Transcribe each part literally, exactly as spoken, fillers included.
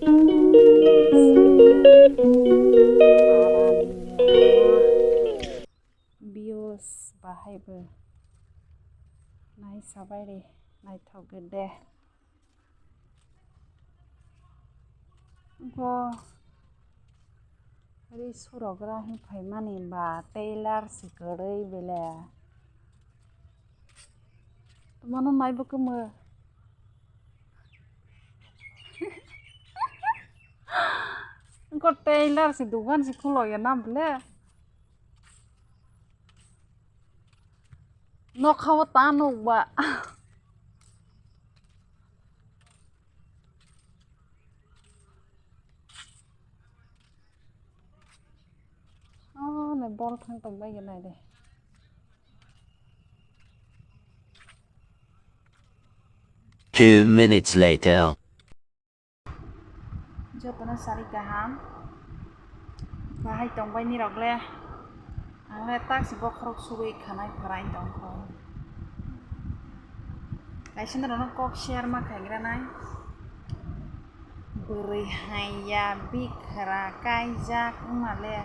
Views bahai bo nai sabai ri, naithok de. Bo ri surok ra hin phaimani ba tailor si kwrwi bele. Mano nai bo kwmwi. Ko tailor si dugan si khulo ya na bele. Nokha o ta nuk ba. Oh, nai bol thang tong bai nai de. Two minutes later. Jotono sari kaham. Bahai tongbai nirok le. Ang le taksi bokhorok sugui khanai pharai tongkho. Kaisa norokno kok share ma khaigranai. Bwrwi hai ya bikhra kaijak wngmale.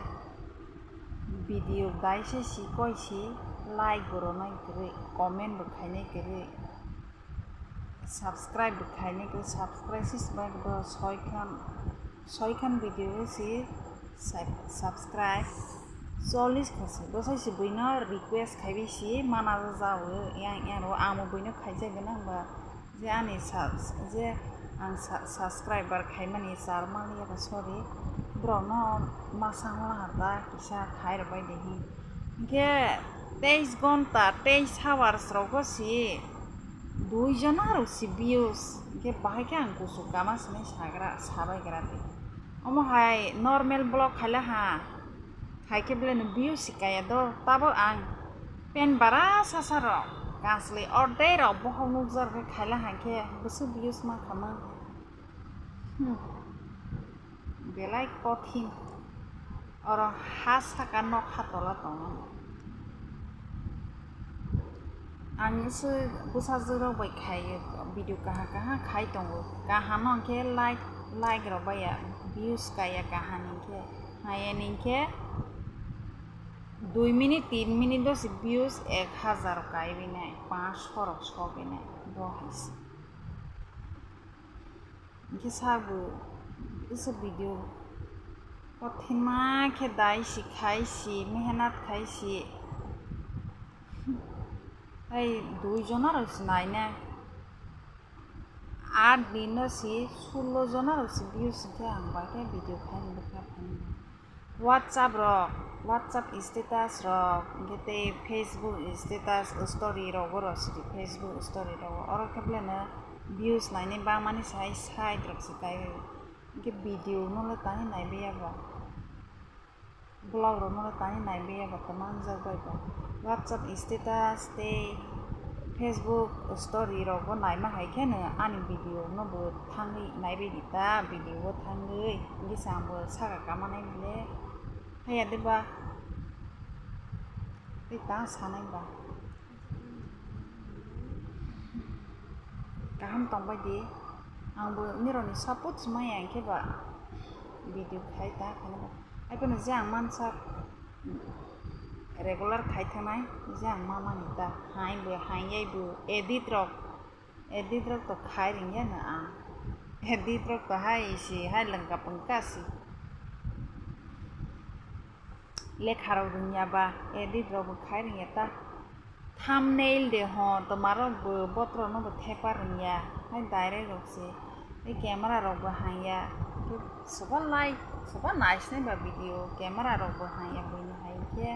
Video daise si koi si like bo ronai kwrwi, comment bo khainai kwrwi. Subscribe bo khainai kwrwi, subscribe sis bai bo soi khan, soi khan video si sub-, subscribe chollish kha se. Bwsai se buino request khaiwi si mana jawi yang yang ro amo buino khaijak gana ba je ani sa-, je ang sa-, subscriber khaimani char mali ya ba sorry. Borokno masa hwnla ha ta kisa khai rw bai de hi. Hinkhe teis gonta, teis hours rogo si dui jona rok si views, hinkhe bahai khe ang kusu kama sini sagra, sabai gra di. Omo hai normal vlog khaila ha, khai khe belai no views si kaya do, tabo ang pen bara sasa rok, kasli ordek rok bohok nukjar khe khaila ha khe bwswk views ma khamang. Hmm. Belai kothin. Oro ha saka nokha tola tongo. Ang se bwsajwk rok bai khai video kaha kaha khai tongo. Kaham no hwnkhe like, like rok bai ya, views kaya kaham hwnkhe. Haya hwnkhe dui minute, tin minute o se views ek hajar kai binai, panch rok sok binai. Bo hai se. Hwnkhe sabo, kisa video kothinma khe dai si, khai si, mehnat khai si. Hai dui jona rok si nainai. Aat din no si sullo jona rok si views hwnkhe ang bai khe video khai ni bwkha phani. WhatsApp rok, WhatsApp status rok, hwnkhe tei Facebook status story rok, oro sidi Facebook story rok, oro khe belai no views nainai bangmani sai side rok se kai, hwnkhe video no le tani naibai ya ba, vlog rok no le tani naibai ya ba, tamo wngjak bai ba. WhatsApp status tei Facebook story rok bo naima hai khe no ani video no bo thangwi naibai di ta, video o thangwi, hwnkhe se ang bo saka kama nai le. Haya de ba? Tei ta sanai ba? Kaham tongbai di. Ang bo nirokni support se maya hwnkhe ba video khai ta khaina ba. Hai phano je ang mansa regular khai thangnai, je ang ma mani ta. Hai bo, hai yai bo edit rok. Edit rok to khai ringya no ang. Edit rok to hai si, hai lengka pengka si. Lekha rok ringya ba, edit rok bo khai ringya ta. Thumbnail de ho, to marok bo botro no bo thepa ringya. Hai direct rok si. Tei camera rok bo hangya. Soba like, soba naisinai ba video, camera rok bo hangya buini hai khe.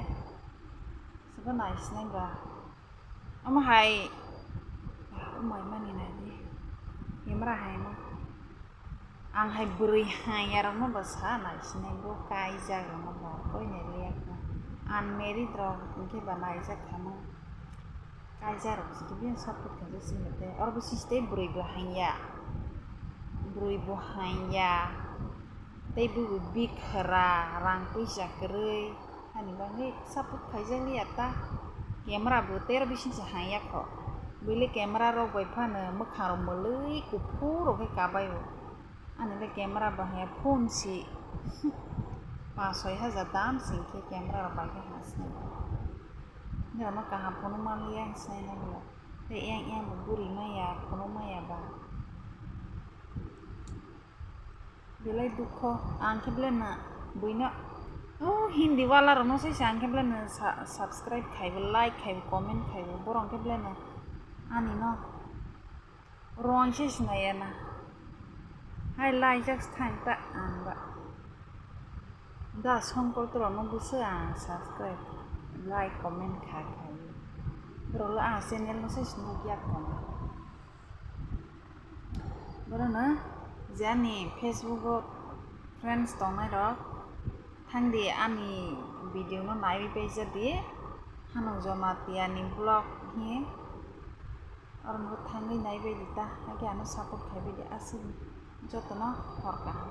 Soba naisinai ba. Omo hai, ah, umai mani nai di. Camera hai ma. Ang hai bwrwi hai yarok no bo sa nai sinai bo kaijak rok no bo koi nai liya kho. Unmarried rok hwnkhe ba naijak kha ma. Kaijak rok se khe biyang support kha se sini tei oro bo sisi tei bwrwi bo hangya. Bwrwi bo hangya. Tei bo bo bikhra rang puisa kwrwi. Ani bagwi support khaijak liya ta. Camera bo tero bising se hangya kho. Buile camera rok bai phano mwkhang rok mwlwi kuphur rok khe kabai o. Ani le camera bo haya phone si. Pas soi hajar dam sing khe camera rok bai khe ha sinai. Nirok no kaham phunuk manliya ang sinai na bwla. Tei eyang eyang bo guri maya phunuk maya ba. Belai dukho ang khe belai no buino. O Hindi wala rok no se ang khe belai no subscribe khai bo, like khai bo, comment khai bo, borok khe belai no ani no. Rwng se sinai ya na. Hai laijak thang ta ang ba. Da songkol to rok no buso ang subscribe, like, comment kha kha. Borok lo ang channel no se sinai ya kono. Borok no je ani Facebook o friends tongnai rok thang di ani video no naiwi paija di. Hanung Jamatia ni vlog hi. Oro no thangwi naibai di ta, haikhe ano support khaibai di aswk jotono hor kaham.